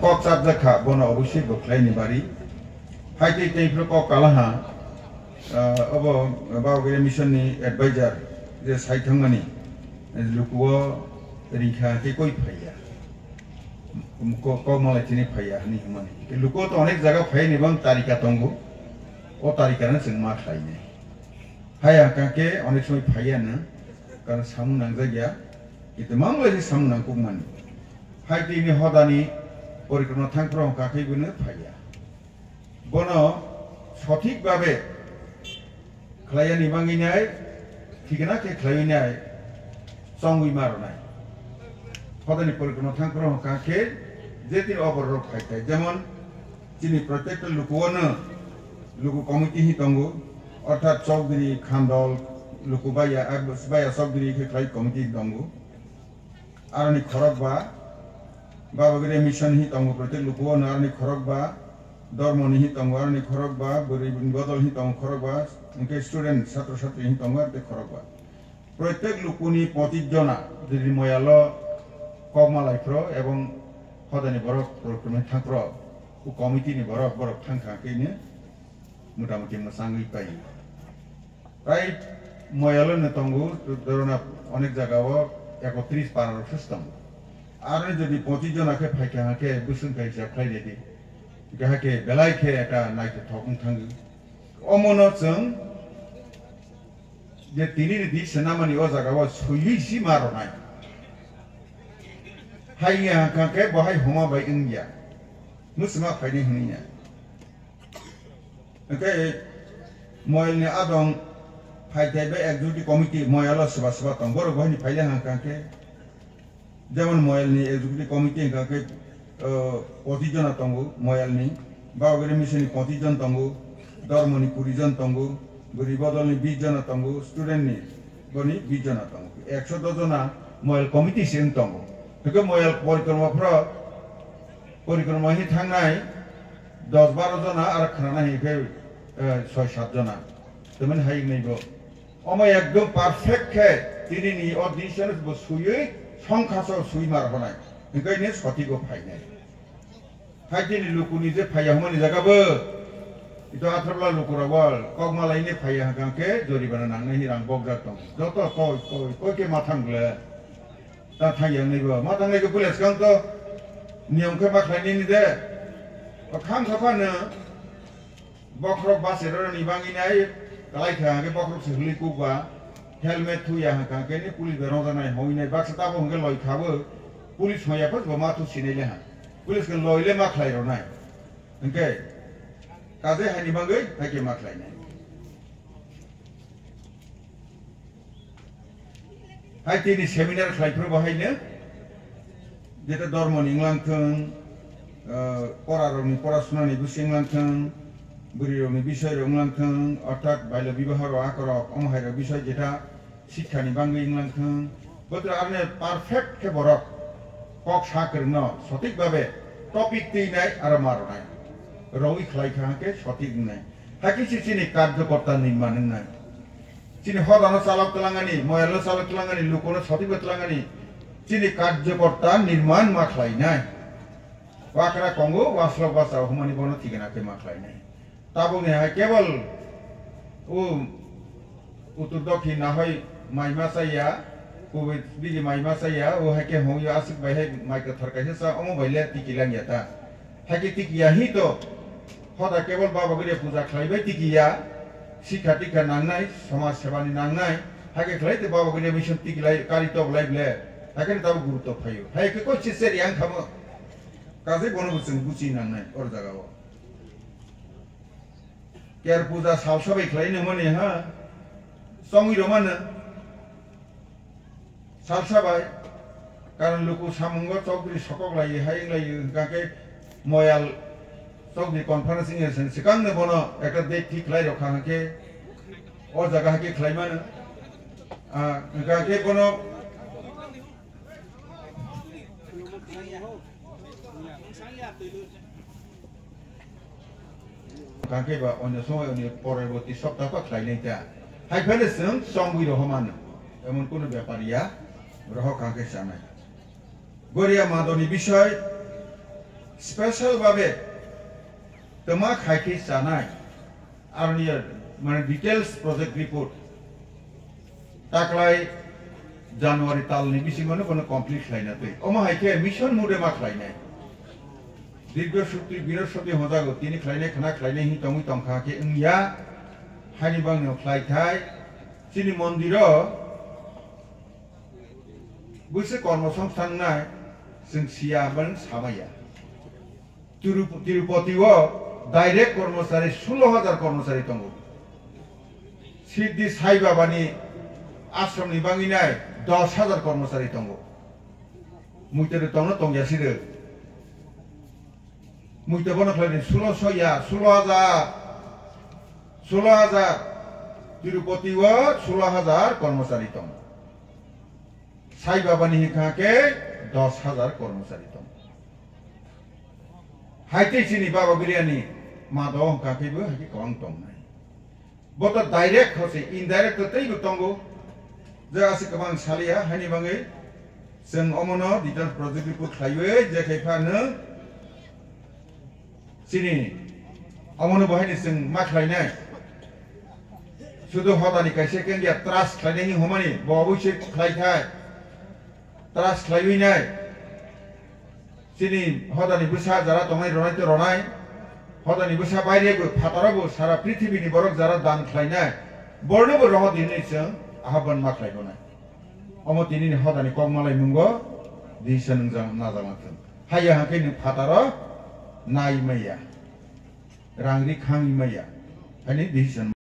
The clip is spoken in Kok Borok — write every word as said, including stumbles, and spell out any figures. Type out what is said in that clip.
Kok chapjak kha, bono oboswi bo khlaini bari. Hai tei tei phro kok kala ha, ah, obo Baba Gaya Mission ni advisor je sai thangmani, lukuo ringkha khe koi phaiya. Ko-, kok malai chini phaiya hwnwi hwnmani. Lukuo to onek jaga phaini bang tarika tongo. O tarika no chwng ma khlainai. Haya hwnkha khe onek somoi phaiya no, karon samung nangjak ya, kintu mang lai se samung nangkukmani. Hai tini hodani porikrama thangphro hwnkha khe bini phaiya. Bono sothik babe khlaiyani bangwi nai, thikna khe khlaiwi nai, chongwi ma rwnai. Hodani porikrama thangphro hwnkha khe je tini o bororok phai thai, jemon chini protekta lukuono luku committee hi tongo, orthat Chowdhury, Khandol, luku baya, ah, baya Chowdhury khe khlai committee tongo. Aroni khorokba, Baba Gaya Mission hi tongo, protek lukuono aroni khorokba, Dormoni hi tongo, aroni khorokba, bwrwi bodol hi tongo, khorokba, hwnkhe student, satro satri hi tongo, aroni khorokba. Protek lukuni pochis jona, jodi moyalo kok malai phro, ebong hodani borok, prokrumni thang phro, o committee ni borok, borok thang kha khe ni motamuti mwsangwi pai. Prai moyalo no tongo, dorona onek jaga o ekotris para rok se tongo. Aro jodi pochis jona khe phai kha khe bwswng khe hisab khlai redi. Hwnkhe belai khe ekta naithothok wng thango. Omono chwng je tini ni di swnamani o jaga o swiwi si ma rwnai. Hai ya hwnkha khe bo hai homa bai wng ya. Mwswma phaini hwnwi ya. Hwnkhe moyalni adong phai thai bai executive committee moyalo swba swba tong. Borok bo haini phaile hwnkha khe, jemon moyalni executive committee hwnkha khe, o, pochis jona tongo moyalni, Baba Gaya Mission ni pochis jon tongo, Dormoni kuri jon tongo, bwrwi bodolni bis jona tongo, student ni boni bis jona tongo. Ekso dos jona moyal committee se wng tongo. Hwnkhe moyal porikroma phro, porikroma hi thangnai dos baro jona, aro khnana hi khe, eh, soi sat jona. Tamani hai wngnai bo. Omo ekdom perfect khe tini ni o decision bo swiwi songkha so swi mar honai. Hwnkhe ni sothik o phainai. Hai tini lukuni je phaiya hwnmani jaga bo. Ito atharwla lukurok bo kok malaini phaiya hwnkha khe joribana nangnai hi rang bokjak tong. Joto koi, koi, koi khe ma thang ble. Ta thang yang nai bo. Ma thang nai khe police kang to niyom khe ma khlai nini de. O kham kha phano bokhorok bus rani bangwi nai kalai kha hwnkhe bokhorok se hwnwi kuk ba helmet thuya hwnkha khe ni police bai rong jak nai hoi nai baksa tabo hwnkhe loi kha bo police hoi ya phas bo ma thu sinai le ha. Police khe loi le ma khlai rw nai. Hwnkhe kaje haini bangwi hai khe ma khlai nai. Hai tini seminar khlai phuru bo haino, jeta dormo ni wnglang thung, ah, pora rok ni pora suna ni bisi wnglang thung, bwrwi rok ni bisoi rok wnglang thung, orthat bailya bibaho rok, ako rok, omo hai rok bisoi jeta sikha ni bangwi wnglang thung, botra arne perfect khe borok kok sa kwrwng no sothik babe topic twi nai aro ma rwnai, rwi khlai kha hwnkhe sothik wngnai. Hakhe se chini karjokorta ni manwi nai. Chini hodano chalok twlangani, moyalo chalok twlangani, lukono sothikbo twlangani, chini karjokorta nirman ma khlainai. Wakra kongo, waslok basa humani bono thikana khe ma khlainai. Tabukni hai kebol o uttor dokhin nahoi mai ma chaya, kubui bigi mai ma chaya, o hai khe hongyo aswk bai hai mai kwthar kaisa cha, omo bai le tiki langya ta. Hai khe tiki ya hi to, hoda kebol Baba Guriya puja khlaibai tiki ya, sikha tikha nangnai, somaj sebani nangnai, hai khe khlai te Baba Guriya mission tiki lai, kari tok lai ble, hai khe tabuk gurutto phaio. Hai khe koi se ser yang khamo, kaje bono bo chwng buchi nangnai or jaga o. Ker puja salsa bai khlai nangmani ha, chongwi romano. Salsa bai, karon luku samungo chokdri sokok lai, hai wng lai, hwnkha khe moyal chokdri conference wngya se, swkangno bono ekta date thik khlai rokha hwnkhe, o jaga hai khe khlai mano. Ah, hwnkha khe bono Kangke ba onyo somoi oni poroboti sopta pa khlainai ta. Hai phele chwng chongwi rohomano. Emon kunu bepar ya, roho kangke sanai. Goria madoni bisoi, Special babe toma khai khe chanai aroni mane details project report taklai January talni bisingo no bono complete khlaina twi. Omo hai khe mission mode ma khlainai. Dirgo sukti biro sukti hojago tini khlainai khna khlainai hi tongwi tongkha khe wngya. Hani bangno khlaithai chini mondiro busi kormo songsthangnai chwng siya ban samaya. Tirup-, Tirupati o direct kormosari sulo hajar kormosari tongo. Siddhi Sai Baba ni ashram ni bangwi nai dos hajar kormosari tongo. Muitere tongno tongya sire. Muite bono khlai sulo soya, sulo hajar, sulo hajar. Tirupati o sulo hajar kormosari tongo. Sai Baba ni hikha ke dos hajar kormosari tongo. Haitei chini Baba Biryani ma do hwnkha khe bo haitei kwbang tongnai. Bo to direct hose indirect to teibo tongo. Je aswk kwbang saliya hani bangwi chwng omono detail project report khlaiwi je khai phano chini omono bo haini chwng ma khlainai. Sudu hodani kaisa kengya trust khlainai hi humani bo obo se khlai khai. Trust khlaiwi nai. Chini hodani bwsa jara tongnai ronai to ronai. Hodani bwsa baire bo phataro bo sara prithibi ni borok jara dan khlainai. Borno bo roho dinwi chwng ahban ma khlai tonai. Omo tini ni hodani kok malai mungo decision nung jang na jang thung. Haya hake ni phataro nai maya. Rang ri khang maya. Hani decision